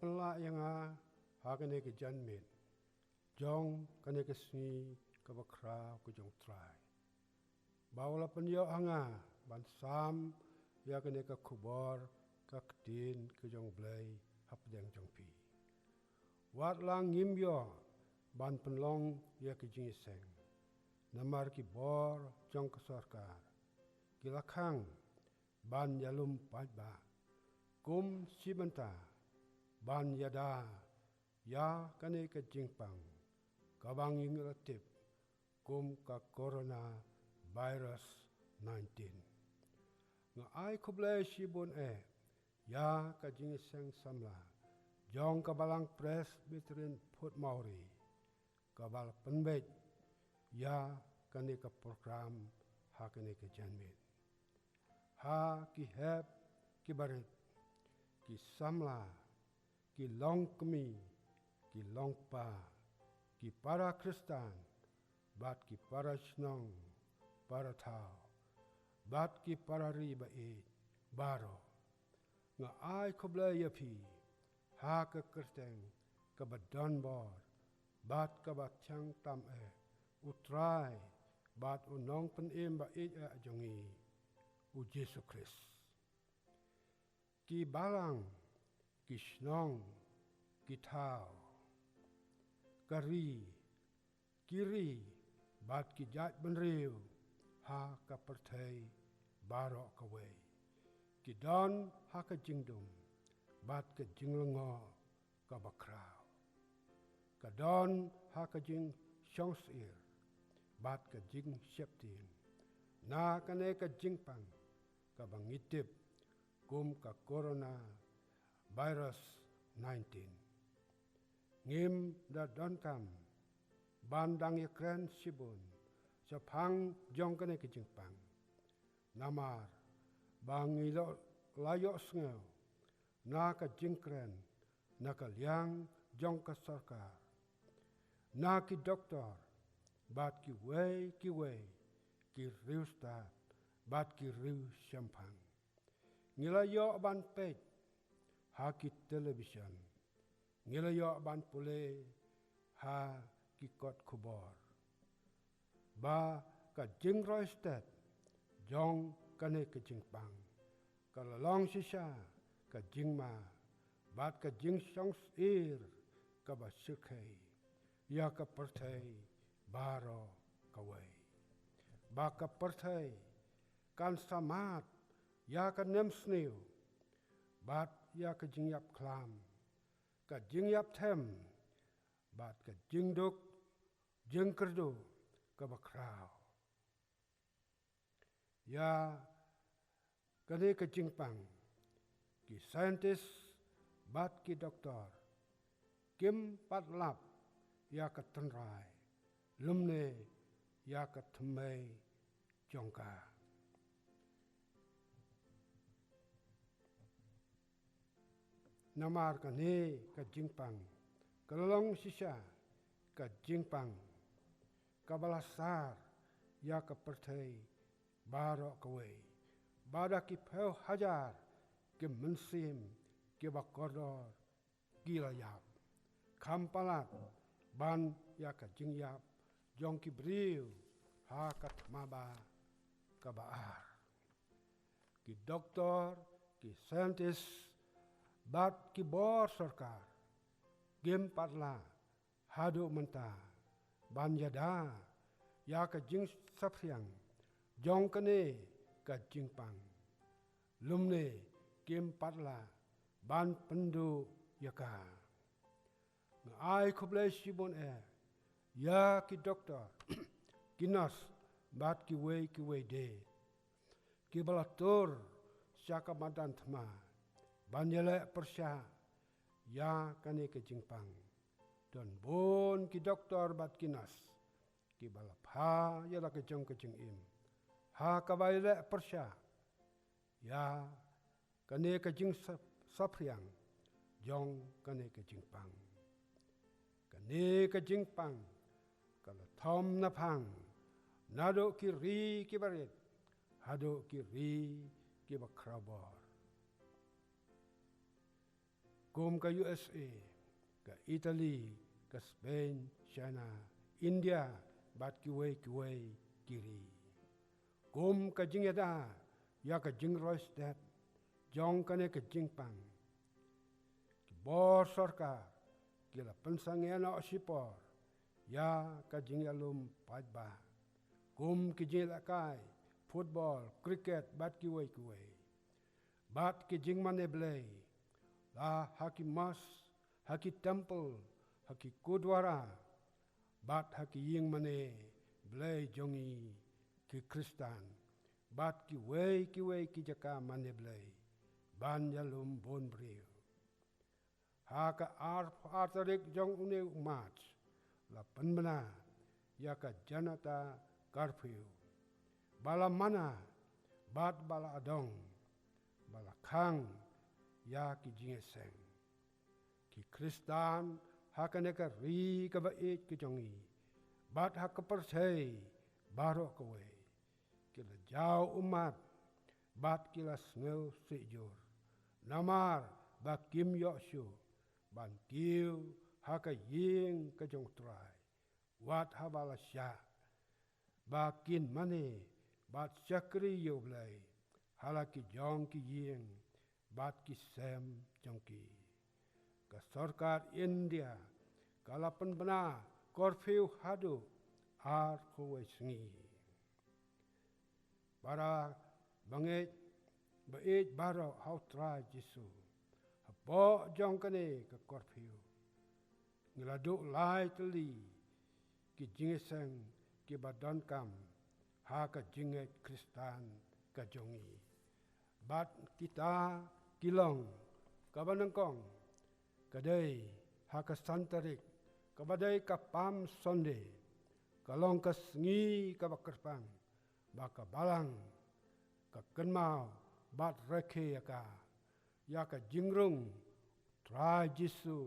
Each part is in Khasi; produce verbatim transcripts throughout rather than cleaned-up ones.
pynlah ïa nga ha kane ka janmiet jong kane ka sngi kaba khraw ka jong Trai, ba u la pynïoh ha nga ban sam ïa kane ka khubor ka ktien ka jong Blei hapdeng jong phi. Wat la ngim ïoh ban pynlong ïa ka jingïaseng, namar ki bor jong ka sorkar ki la khang ban ïalum paidbah kum shi bynta ban ïada ïa kane ka jingpang kaba ngi la tip kum ka Corona Virus nineteen. Nga ai khublei shibun eh ïa ka jingïaseng samla jong ka Balang Presbyterian Phutmawri kaba la pynbeit ïa kane ka program ha kane ka janmiet. Ha ki hep ki barit, ki samla, ki longkmie, ki longkpa, ki para Khristan, bad ki para shnong, para thaw, bad ki para ri ba ïeit baroh. Nga ai khublei ïa phi ha ka kyrteng kaba don bor bad kaba thiang tam eh, U Trai bad U Nongpynim ba ïeit eh jong ngi, U Jisu Khrist. Ki balang, ki shnong, ki thaw, ka ri, ki ri bad ki jaitbynriew ha ka pyrthei baroh kawei, ki don ha ka jingdum bad ka jinglyngngoh kaba khraw. Ka don ha ka jingshongsyier bad ka jingsheptieng na kane ka jingpang kaba ngi tip kum ka Corona Virus nineteen. Ngim da donkam ban dang ïakren shibun shaphang jong kane ka jingpang, namar ba ngi la ïohsngew na ka jingkren na ka liang jong ka sorkar, na ki doktor bad kiwei kiwei ki riewstad bad ki riewshemphang. Ngi la ïoh ban peit ha ki television, ngi la ïoh ban pule ha ki kot khubor ba ka jingroi stet jong kane ka jingpang ka la long shisha ka jingma bad ka jingshongsyier kaba shyrkhei ïa ka pyrthei baroh kawei, ba ka pyrthei kan samad ïa ka nemsniew bad ïa ka jingïap khlam, ka jingïap them bad ka jingduk jingkyrduh kaba khraw. Ïa kane ka jingpang, ki scientist bad ki doktor kim pat lap ïa ka tynrai lymne ïa ka thymmei jong ka. Namar kane ka jingpang ka la long shisha ka jingpang kaba la sar ïa ka pyrthei baroh kawei, ba da ki phew hajar ki mynsiem kiba kordor ki la ïap, kham palat ban ïa ka jingïap jong ki briew ha ka thma ba kaba ar. Ki doktor, ki scientist bad ki bor sorkar kim pat lah haduh mynta ban ïada ïa ka jingsaphriang jong kane ka jingpang, lymne kim pat lah ban pynduh ïa ka. Nga ai khublei shibun eh ïa ki doktor, ki nurse bad kiwei kiwei de kiba la tur sha ka madan thma ban ïaleh pyrshah ïa kane ka jingpang. Don bun ki doktor bad ki nurse kiba la pha ïa la ka jong ka jingim ha kaba ïaleh pyrshah ïa kane ka jingsaphriang jong kane ka jingpang. Kane ka jingpang ka la thom na phang naduh ki ri kiba rit haduh ki ri kiba khrawbor. kum ka U S A, ka Italy, ka Spain, China, India, bad kiwei kiwei ki ri. Kum ka jingïada ïa ka jingroi stet jong kane ka jingpang, ki bor sorkar ki la pynsangeh noh shipor ïa ka jingïalum paidbah, kum ki jingïalehkai football, cricket, bad kiwei kiwei. Bad ki jingmane Blei, la ha ki mosque, ha ki temple, ha ki gurdwara, bad ha ki ïing mane Blei jong ngi ki Khristan, bad kiwei kiwei ki jaka mane Blei ban ïalum bun briew. Ha ka ar, ar tarik jong une u March, la pynbna ïa ka Janata Curfew, ba la mana, bad ba la adong, ba la khang ïa ki jingïaseng. Ki Khristan ha kane ka ri kaba ïeit ka jong ngi, bad ha ka pyrthei baroh kawei, ki la jaw ummat, bad ki la sngew sih jur, namar ba kim ïoh shuh ban kiew ha ka ïing ka jong u Trai, wat haba la shah ba kin mane bad shakri ïa u Blei ha la ki jong ki ïing bad ki sem jong ki. Ka sorkar India ka la pynbna curfew haduh arphew wei sngi. Para bangeit ba ïeit baroh ha u Trai Jisu, hapoh jong kane ka curfew, ngi la duh lai tylli ki jingïaseng kiba donkam ha ka jingngeit Khristan ka jong ngi. Bad kita ki long, kaba nyngkong ka dei ha ka san tarik, kaba dei ka Palm Sunday, ka long ka sngi kaba kyrpang ba ka balang ka kynmaw bad rakhe ïa ka, ïa ka jingrung Trai Jisu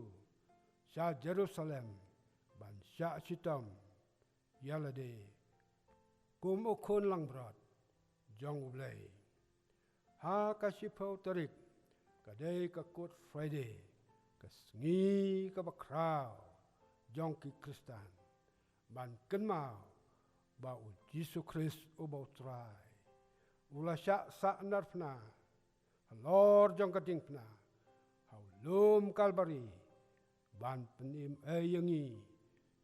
sha Jerusalem ban shah shitom ïa lade kum u khun langbrot jong u Blei. Ha ka shiphew tarik ka dei ka Good Friday, ka sngi kaba khraw jong ki Khristan, ban kynmaw ba u Jisu Khrist uba u Trai u la shah sahnarphna halor jong ka diengphna ha u lum Kalbari, ban pynim ei ïa ngi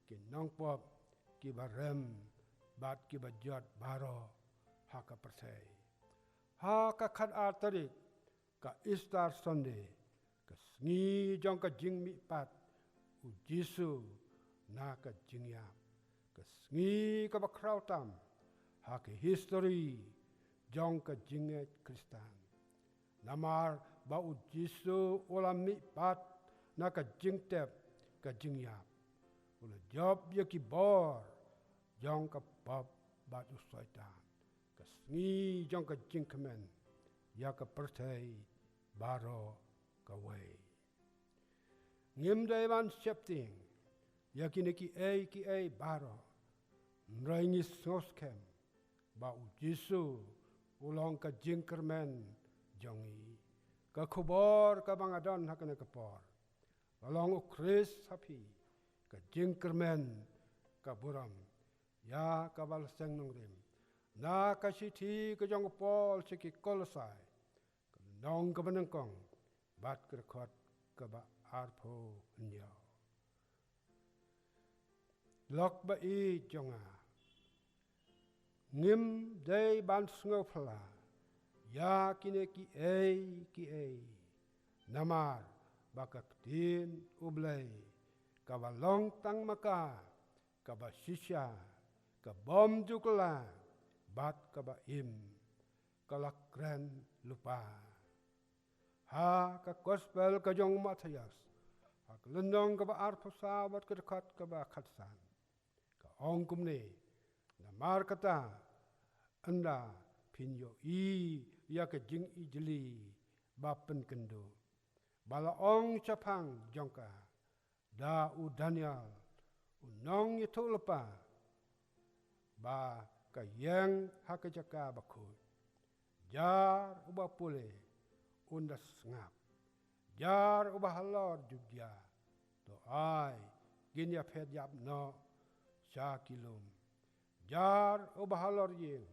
ki nongpop kiba rem bad kiba jot baroh ha ka pyrthei. Ha ka khatar tarik, ka Easter Sunday, ka sngi jong ka jingmihpat u Jisu na ka jingïap, ka sngi kaba khraw tam ha ka history jong ka jingngeit Khristan. Namar ba u Jisu u la mihpat na ka jingtep ka jingïap, u la jop ïa ki bor jong ka pop bad u Soitan, ka sngi jong ka jingkmen ïa ka pyrthei baroh kawei. Ngim dei ban sheptieng ïa kine kiei kiei baroh, hynrei ngi sngewskhem ba u Jisu u long ka jingkyrmen jong ngi. Ka khubor kaba nga don ha kane ka por, ka long u Khrist ha phi, ka jingkyrmen ka burom, ïa kaba la seng nongrim na ka shithi ka jong u Paul sha ki Kolosai, ka lynnong kaba nyngkong bad ka dkhot kaba arphew hynñiew. Lok ba ïeit jong nga, ngim dei ban sngewphylla ïa kine kiei kiei, namar ba ka ktien U Blei kaba long tang ma ka, kaba shisha, ka bym ju kylla bad kaba im, ka la kren lypa. Ha ka Gospel ka jong u Mathaios, ha ka lynnong kaba arphew saw bad ka dkhot kaba khatsan, ka ong kumne: Namar kata, ynda phin ïohi ïa ka jingijli ba pynkynduh, ba la ong shaphang jong ka da u Daniel u nongïathuh lypa, ba ka ïeng ha ka jaka bakhuid. Jar uba pule un da sngap. Jar uba halor Judia, to ai kin ïaphet ïap noh sha ki lum. Jar uba halor ïing,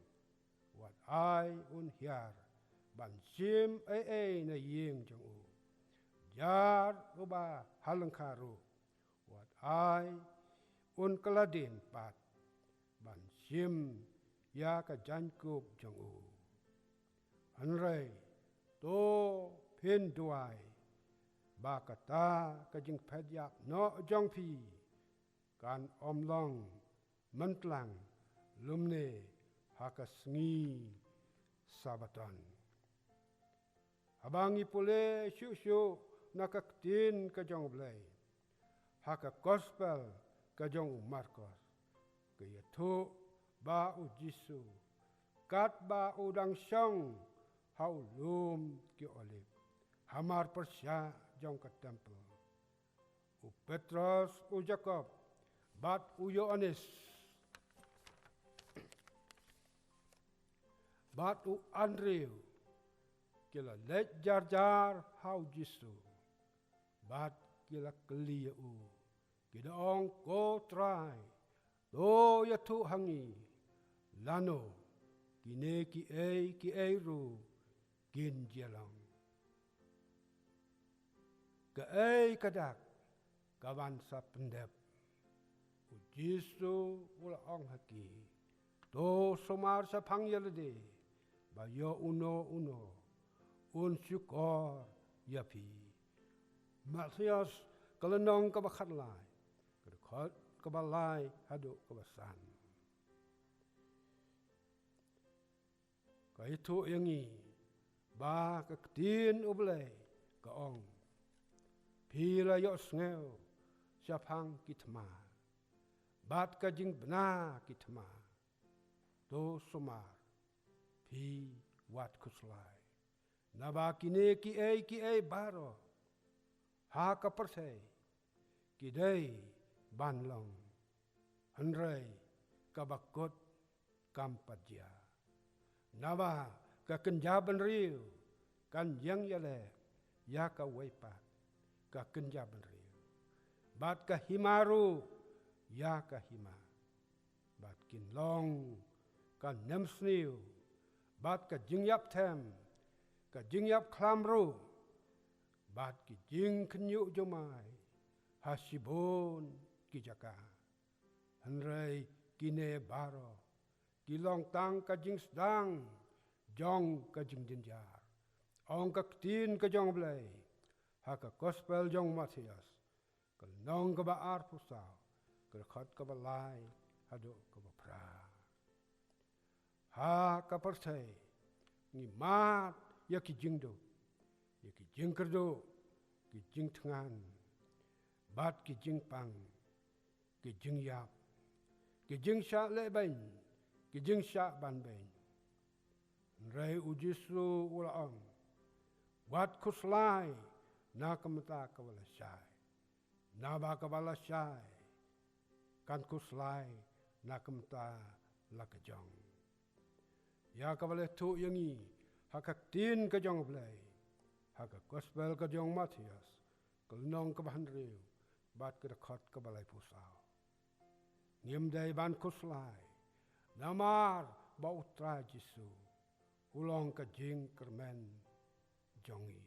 wat ai un hiar ban shim ei ei na ïing jong u. Jar uba ha lyngkha ruh, wat ai un kylla dien pat ban shim ïa ka jaiñkup jong u. Hynrei to phin duwai ba kata ka jingphet ïap noh jong phi kan ym long myntlang lymne ha ka sngi Sabbaton. Haba ngi pule shuh shuh na ka ktien ka jong U Blei ha ka Gospel ka jong u Markos, ka ïathuh ba U Jisu, katba u dang shong ha u lum ki Olib, hamar pyrshah jong ka templ, u Petros, u Jakob, bad u Ïoannis, bad u Andrew, ki la leit jar jar ha U Jisu, bad ki la kylli ïa u, ki da ong, Ko Trai, to ïathuh ha ngi, lano kine kiei kiei ruh kin jia long. Kaei ka dak kaban sa pyndep? U Jisu u la ong ha ki, to sumar shaphang ïa lade, ba ïa uno uno un shukor ïa phi. Mathaios ka lynnong kaba khatlai, ka dkhot kaba lai haduh kaba san. Ka ïathuh ïa ngi ba ka ktien U Blei ka ong, phi la ïohsngew shaphang ki thma, bad ka jingbna ki thma, to sumar, phi wat khuslai. Naba kine kiei kiei baroh ha ka pyrthei ki dei ban long, hynrei kaba kut kam pat jia. Naba ka kynja bynriew kan ïeng ïaleh ïa kawei pat ka kynja bynriew, bad ka hima ruh ïa ka hima, bad kin long ka nemsniew, bad ka jingïap them, ka jingïap khlam ruh, bad ki jingkhynñiuh jumai ha shibun ki jaka. Hynrei kine baroh ki long tang ka jingsdang jong ka jingjynjar, ong ka ktien ka jong U Blei ha ka Gospel jong u Mathaios, ka lynnong kaba arphew saw, ka dkhot kaba lai haduh kaba phra. Ha ka pyrthei ngi mad ïa ki jingduk, ïa ki jingkyrduh, ki jingthngan, bad ki jingpang, ki jingïap, ki jingshah lehbeiñ, ki jingshah banbeiñ. Hynrei U Jisu u la ong, wat khuslai na ka bynta kaba lashai, naba kaba lashai kan khuslai na ka bynta la ka jong. Ïa kaba la ïathuh ïa ngi ha ka ktien ka jong U Blei ha ka Gospel ka jong u Mathaios, ka lynnong kaba hynriew, bad ka dkhot kaba laiphew saw. Ngim dei ban khuslai, namar ba U Trai Jisu u long ka jingkyrmen jong ngi.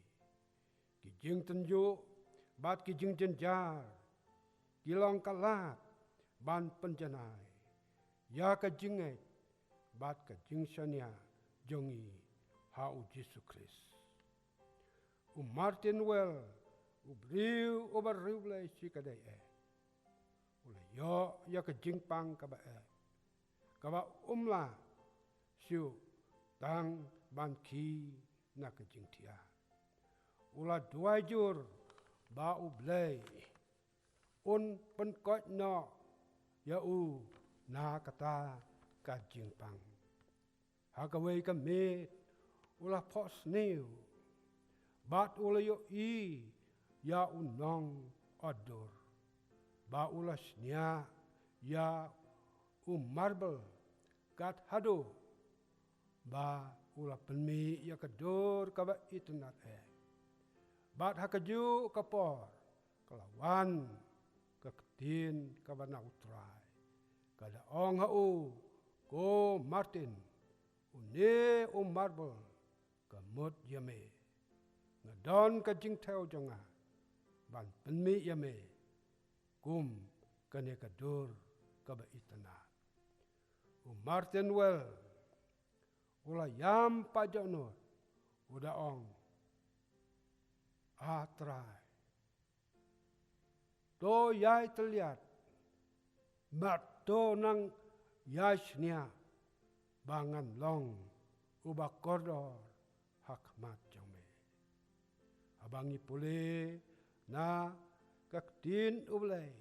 Ki jingtynjuh bad ki jingjynjar ki long ka lad ban pynjanai ïa ka jingngeit bad ka jingshaniah jong ngi ha U Jisu Khrist. U Martin Wells, u briew uba riewblei shikatdei eh, u la ïoh ïa ka jingpang kaba eh, kaba um lah shuh tang ban khie na ka jingthiah. U la duwai jur ba U Blei un pynkoit noh ïa u na kata ka jingpang. Ha kawei ka miet u la phohsniew bad u la ïohi ïa u nongotdur, ba u la shñiah ïa u marbel kat haduh ba u la pynmih ïa ka dur kaba itynnad eh. Bad ha kajuh ka por ka la wan ka ktien kaba na U Trai, ka da ong ha u, Ko Martin, une u marbel ka mut ïa me. Nga don ka jingthew jong nga ban pynmih ïa me kum kane ka dur kaba itynnad. U Martin Well u la ïam pat jong u, u da ong, A Trai, to ïai tylliat, bad to nang ïai shniah ba ngan long uba kordor ha khmat jong me. Haba ngi pule na ka ktien U Blei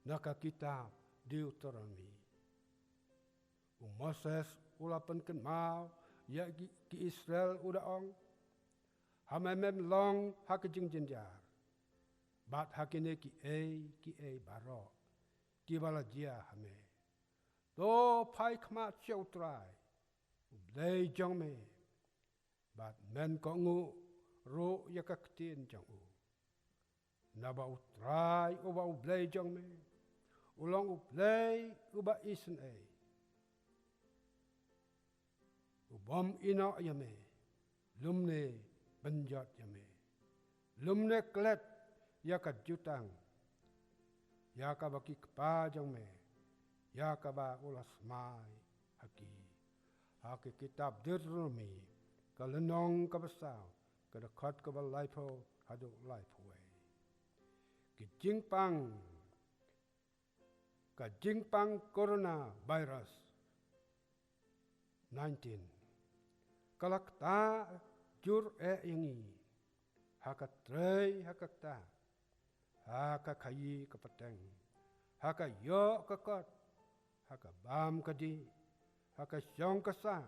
na ka kitab Deuteronomi, u Moses u la pynkynmaw ïa ki, ki Israel, u da ong, Ha me mem long ha ka jingjynjar bad ha kine kiei kiei baroh kiba la jia ha me. To phai khmat sha U Trai, U Blei jong me, bad men kohnguh ruh ïa ka ktien jong u. Naba U Trai uba U Blei jong me u long U Blei uba isynei, u bym ïehnoh ïa me, lymne pynjot ïa me, lymne klet ïa ka jutang ïa kaba ki kpa jong me, ïa kaba u la smai ha ki. Ha ka kitab Deuteronomi, ka lynnong kaba saw, ka dkhot kaba laiphew haduh laiphew wei. Ka jingpang, ka jingpang coronavirus nineteen ka la ktah jur eh ïa ngi, ha ka trei, ha ka ktah, ha ka khaïi ka pateng, ha ka ïoh ka kot, ha ka bam ka dih, ha ka shong ka sah,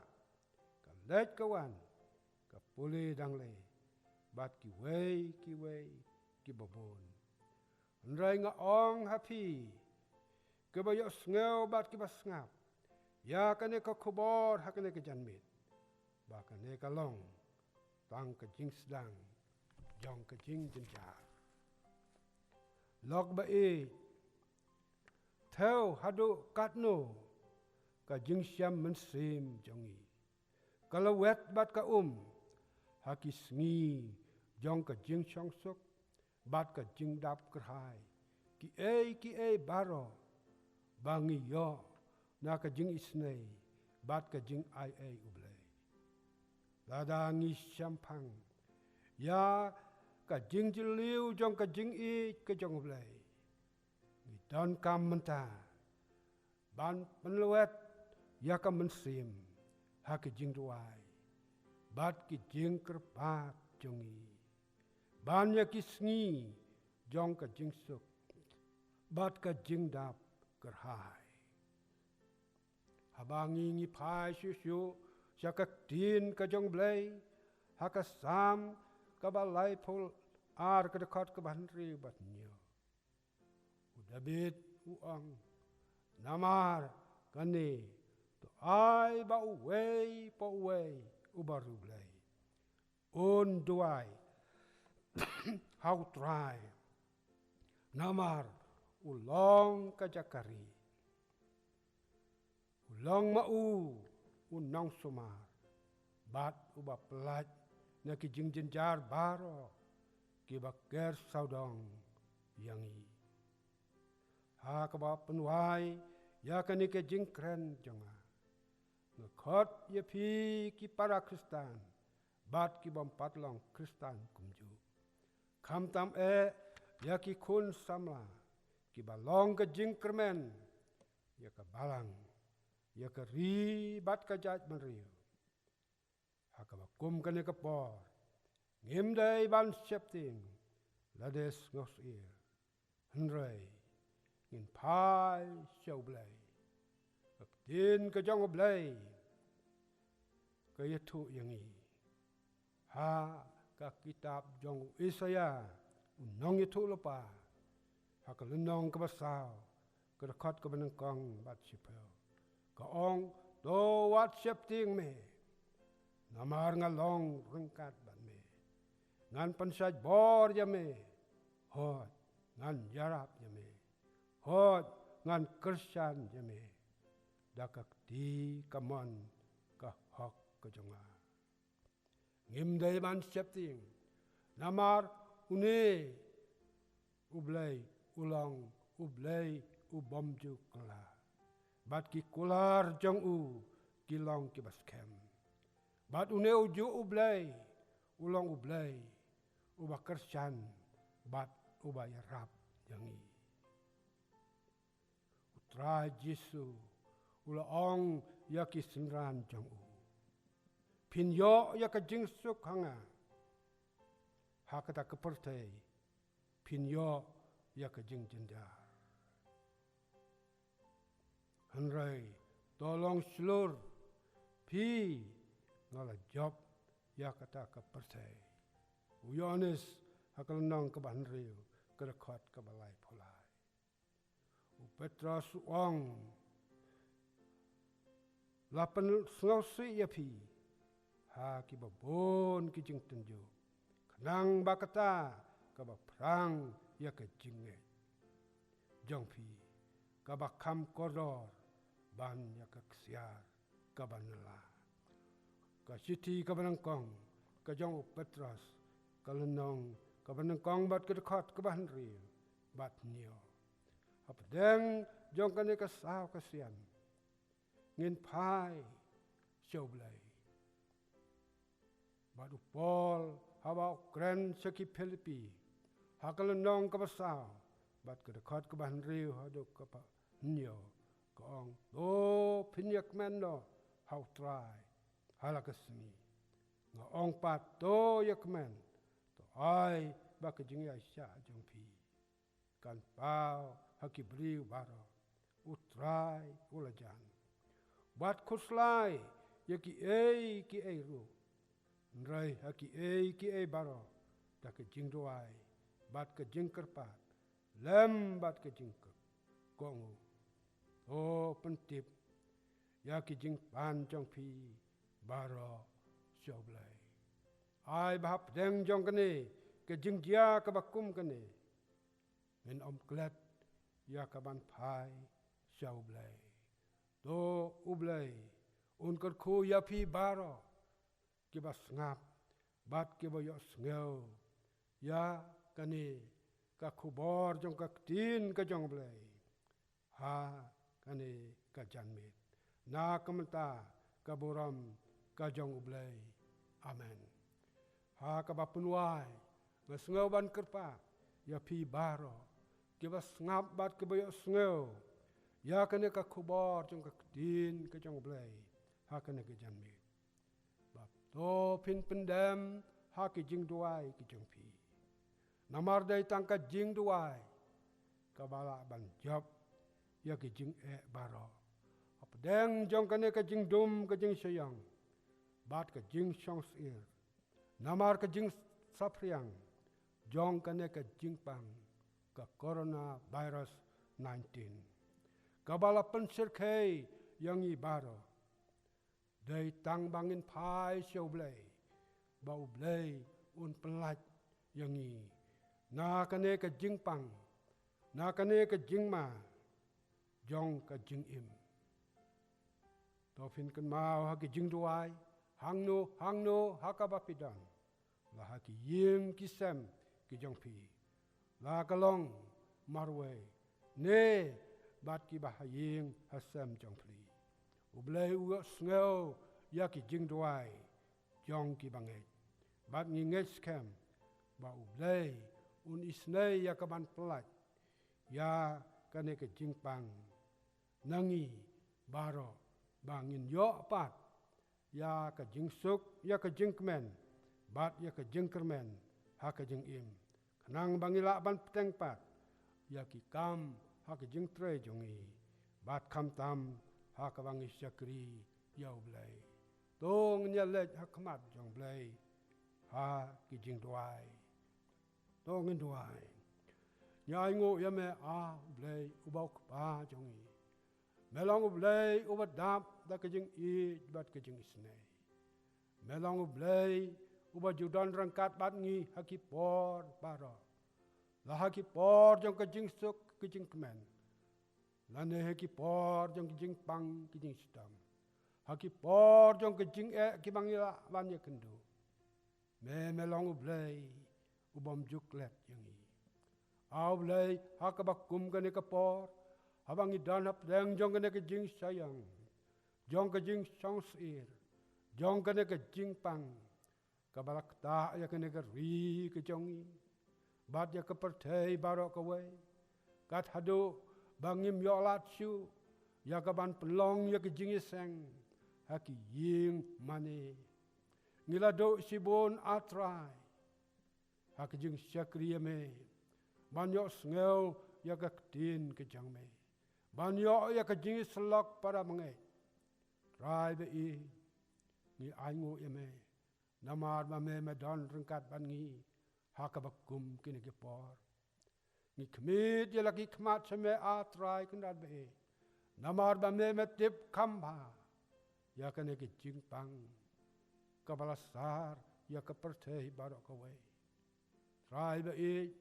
ka leit ka wan, ka pule dangleh, bad kiwei kiwei kiba bun. Hynrei nga ong ha phi, kiba ïohsngew bad kiba sngap ïa kane ka khubor ha kane ka janmiet, ba kane ka long tang ka jingsdang jong ka jingjynjar. Lok ba ïeit, thew haduh katno ka jingshem mynsiem jong ngi ka la wet bad ka um ha ki sngi jong ka jingshongsuk bad ka jingdap kyrhai, kiei kiei baroh ba ngi ïoh na ka jingisynei bad ka jingaiei U Blei. Lada ngi shemphang ïa ka jingjylliew jong ka jingïeit ka jong U Blei, ngi donkam mynta ban pynlwet ïa ka mynsiem ha ki jingduwai bad ki jingkyrpad jong ngi, ban ïa ki sngi jong ka jingsuk bad ka jingdap kyrhai. Haba ngi, ngi phai shuh shuh sha ka ktien ka jong U Blei ha ka Salm kaba laiphew ar, ka dkhot kaba hynriew bad hynñiew, u David u ong, namar kane, to ai ba uwei pa uwei uba riewblei un duwai ha U Trai, namar u long ka jaka ri. U long ma u u nongsumar bad uba pyllait na ki jingjynjar baroh kiba ker sawdong ïa ngi. Ha kaba pynwai ïa kane ka jingkren jong nga, nga khot ïa phi ki para Khristan bad ki bym pat long Khristan kumjuh, khamtam eh ïa ki khun samla kiba long ka jingkyrmen ïa ka balang, ïa ka ri bad ka jaitbynriew. Ha kaba kum kane ka por, ngim dei ban sheptieng lade sngewsyier, hynrei ngin phai sha U Blei. Ka ktien ka jong U Blei ka ïathuh ïa ngi ha ka kitab jong u Isaïah u nongïathuhlypa, ha ka lynnong kaba saw, ka dkhot kaba nyngkong bad shiphew, ka ong, to wat sheptieng me, namar nga long ryngkat bad me. Ngan pynshait bor ïa me. Hooid, ngan ïarap ïa me. Hooid, ngan kyrshan ïa me da ka kti kamon ka hok ka jong nga. Ngim dei ban sheptieng, namar une U Blei u long U Blei u bym ju kylla, bad ki kular jong u ki long kiba skhem. Bad une ujuh U Blei u long U Blei uba kyrshan bad uba ïarap ïa ngi. U Trai Jisu u la ong ïa ki synran jong u, phin ïoh ïa ka jingsuk ha nga, ha kata ka pyrthei phin ïoh ïa ka jingjynjar. Hynrei to long shlur, phi, nga la jop ïa kata ka pyrthei. U Ïoannis ha ka lynnong kaba hynriew, ka dkhot kaba laiphew lai. U Petros u ong, la pynsngewsih ïa phi ha kiba bun ki jingtynjuh, khnang ba kata kaba phrang ïa ka jingngeit jong phi kaba kham kordor ban ïa ka ksiar kaba nylla. Ka shithi kaba nyngkong ka jong u Petros, ka lynnong kaba nyngkong bad ka dkhot kaba hynriew bad hynñiew. Hapdeng jong kane ka saw ka sian ngin phai sha U Blei. Bad u Paul haba u kren sha ki Philippi, ha ka lynnong kaba saw bad ka dkhot kaba hynriew haduh kaba hynñiew, ka ong, to phin ïa kmen noh ha U Trai ha la ka sngi. Nga ong pat, to ïa kmen. To ai ba ka jingïaishah jong phi kan paw ha ki briew baroh. U Trai u la jan. Wat khuslai ïa kiei kiei ruh, hynrei ha kiei kiei baroh, da ka jingduwai bad ka jingkyrpad, lem bad ka jingkohnguh, to pyntip ïa ki jingpan jong phi baroh sha U Blei. Ai ba hapdeng jong kane ka jingjia kaba kum kane, ngin ym klet ïa ka ban phai sha U Blei. To U Blei un kyrkhu ïa phi baroh kiba sngap bad kiba ïohsngew ïa kane ka khubor jong ka ktien ka jong U Blei ha kane ka janmiet, na ka bynta ka burom ka jong U Blei. Amen. Ha kaba pynwai, nga sngew ban kyrpad ïa phi baroh kiba sngap bad kiba ïohsngew ïa kane ka khubor jong ka ktien ka jong U Blei ha kane ka janmiet. Bad to phin pyndem ha ki jingduwai ki jong phi. Namar dei tang ka jingduwai kaba lah ban jop ïa ki jingeh baroh hapdeng jong kane ka jingdum ka jingshyiang bad ka jingshongsyier namar ka jingsaphriang jong kane ka jingpang ka coronavirus nineteen, kaba la pynsyrkhei ïa ngi baroh. Dei tang ba ngin phai sha U Blei, ba U Blei un pyllait ïa ngi na kane ka jingpang, na kane ka jingma jong ka jingim. To phin kynmaw ha ki jingduwai, hangno hangno ha kaba phi don, la ha ki ïing ki sem ki jong phi, la ka long marwei ne bad kiba ha ïing ha sem jong phi. U Blei u ïohsngew ïa ki jingduwai jong kiba ngeit, bad ngi ngeit skhem ba U Blei un isynei ïa ka ban pyllait ïa kane ka jingpang na ngi baroh, ba ngin ïoh pat ïa ka jingsuk, ïa ka jingkmen bad ïa ka jingkyrmen ha ka jingim, khnang ba ngi lah ban bteng pat ïa ki kam ha ka jingtrei jong ngi, bad khamtam ha kaba ngi shakri ïa U Blei. To ngin ïaleit ha khmat jong U Blei ha ki jingduwai. To ngin duwai. Ngi ainguh ïa me, A Blei uba u Kpa jong ngi. Me long U Blei uba dap da ka jingïeit bad ka jingisynei. Me long U Blei uba ju don ryngkat bad ngi ha ki por baroh, la ha ki por jong ka jingsuk ka jingkmen, lane ha ki por jong ka jingpang ka jingshitom, ha ki por jong ka jingeh kiba ngi lah ban ïakynduh. Me, me long U Blei u bym ju klet ïa ngi. A U Blei, ha kaba kum kane ka por, haba ngi don hapdeng jong kane ka jingshaiang, jong ka jingsngewsih, jong kane ka jingpang kaba la ktah ïa kane ka ri ka jong ngi bad ïa ka pyrthei baroh kawei, kat haduh ba ngim ïoh lad shuh ïa ka ban pynlong ïa ka jingïaseng ha ki ïing mane. Ngi la duh shibun, A Trai, ha ka jingshakri ïa me, ban ïohsngew ïa ka ktien ka jong me, ban ïoh ïa ka jingïasyllok para bangeit. Trai ba ïeit, ngi ainguh ïa me, namar ba me, me don ryngkat bad ngi ha kaba kum kine ki por. Ngi khmih ïa la ki khmat sha me, A Trai Kynrad ba ïeit, namar ba me, me tip kham bha ïa kane ka jingpang kaba la sar ïa ka pyrthei baroh kawei. Trai ba ïeit,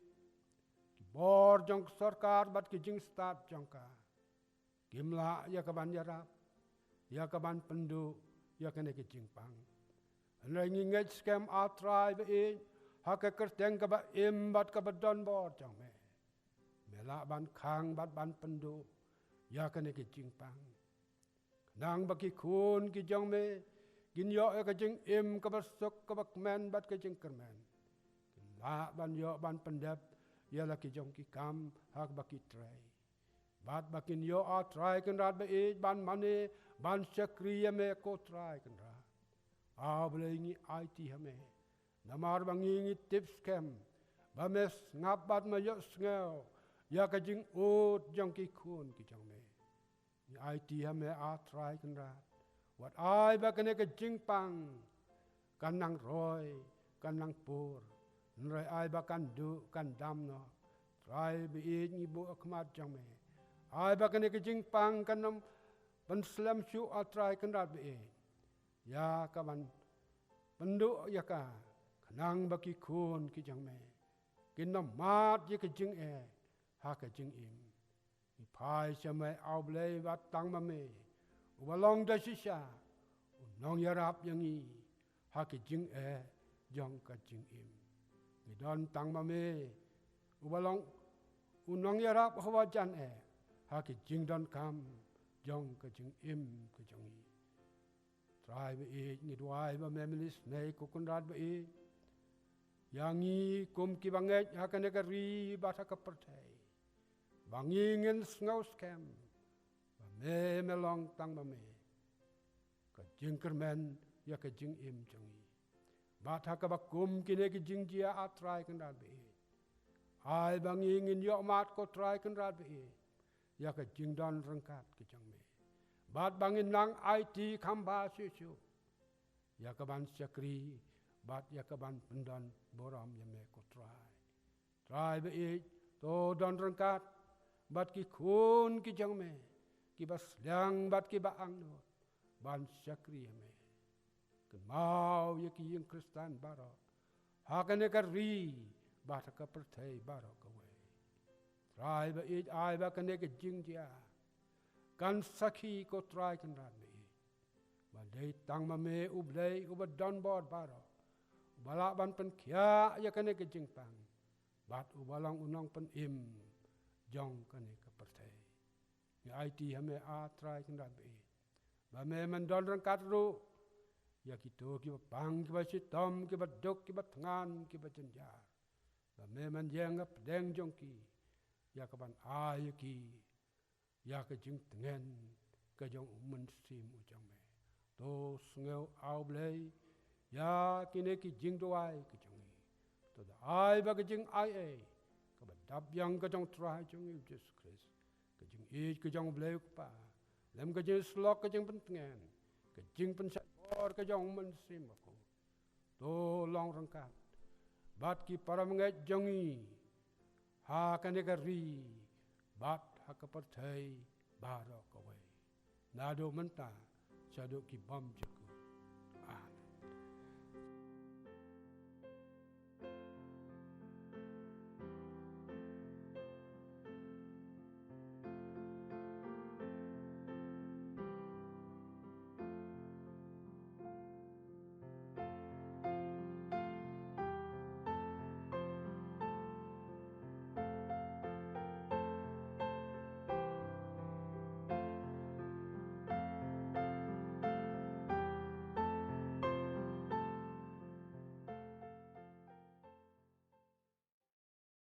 ki bor jong ka sorkar bad ki jingstad jong ka kim lah ïa ka ban ïarap, ïa ka ban pynduh ïa kane ka jingpang. Hynrei ngi ngeit skhem, A Trai ba ïeit, ha ka kyrteng kaba im bad kaba don bor jong me, me lah ban khang bad ban pynduh ïa kane ka jingpang, khnang ba ki khun ki jong me kin ïoh ïa ka jingim kaba suk, kaba kmen bad ka jingkyrmen, kin lah ban ïoh ban pyndep ïa la ki jong ki kam ha kaba ki trei, bad ba kin ïoh, A Trai Kynrad ba ïeit, ban mane, ban shakri ïa me, ko Trai Kynrad. A Blei, ngi aiti ha me, namar ba ngi, ngi tip skhem ba me sngap bad me ïohsngew ïa ka jingud jong ki khun ki jong me. Ngi aiti ha me, A Trai Kynrad, wat ai ba kane ka jingpang kan nang roi, kan nang pur, hynrei ai ba kan duh, kan dam noh. Trai ba ïeit, ngi buh ha khmat jong me, ai ba kane ka jingpang kan ym pynslem shuh, A Trai Kynrad ba ïeit, ïa ka ban pynduh ïa ka, khnang ba ki khun ki jong me kin ym mad ïa ka jingeh ha ka jingim. Ngi phai sha me, A Blei, bad tang ma me uba long da shisha u nongïarap ïa ngi ha ka jingeh jong ka jingim. Ngi don tang ma me uba long u nongïarap hawa jan eh ha ka jingdonkam jong ka jingim ka jong ngi. Trai ba ïeit, ngi duwai ba me, me isynei, ko Kynrad ba ïeit, ïa ngi kum ki bangeit ha kane ka ri bad ha ka pyrthei, ba ngi ngin sngew skhem ba me, me long tang ma me ka jingkyrmen ïa ka jingim jong ngi. Bad ha kaba kum kine ki jingjia, A Trai Kynrad ba ïeit, ai ba ngi ngin ïoh mad, ko Trai Kynrad ba ïeit, ïa ka jingdon ryngkat ka jong me, bad ba ngin nang aiti kham bha shuh shuh ïa ka ban shakri bad ïa ka ban pyndon burom ïa me, ko Trai. Trai ba ïeit, to don ryngkat bad ki khun ki jong me kiba sliang bad kiba angnud ban shakri ïa me. Kynmaw ïa ki ïing Khristan baroh ha kane ka ri bad ha ka pyrthei baroh kawei. Trai ba ïeit, ai ba kane ka jingjia kan sakhi, ko Trai Kynrad ba ïeit, ba dei tang ma me, U Blei uba don bor baroh, uba lah ban pynkhiah ïa kane ka jingpang bad uba long u nongpynim jong kane ka pyrthei. Ngi aiti ha me, A Trai Kynrad ba ïeit, ba me, men don ryngkat ruh ïa kito kiba pang, kiba shitom, kiba duk, kiba thngan, kiba jynjar, ba me, men ïeng hapdeng jong ki ïa ka ban ai ïa ki ïa ka jingtngen ka jong U Mynsiem u jong me. To sngew, A Blei, ïa kine ki jingduwai ka jong ngi. To da ai ba ka jingaiei kaba dap biang ka jong U Trai jong ngi U Jisu Khrist, ka jingïeit ka jong U Blei U Kpa, lem ka jingsyllok ka jingpyntngen, ka jingpynshai bor ka jong U Mynsiem Bakhuid, to long ryngkat bad ki para bangeit jong ngi ha kane ka ri bad ha ka pyrthei baroh kawei, naduh mynta shaduh ki bymjukut.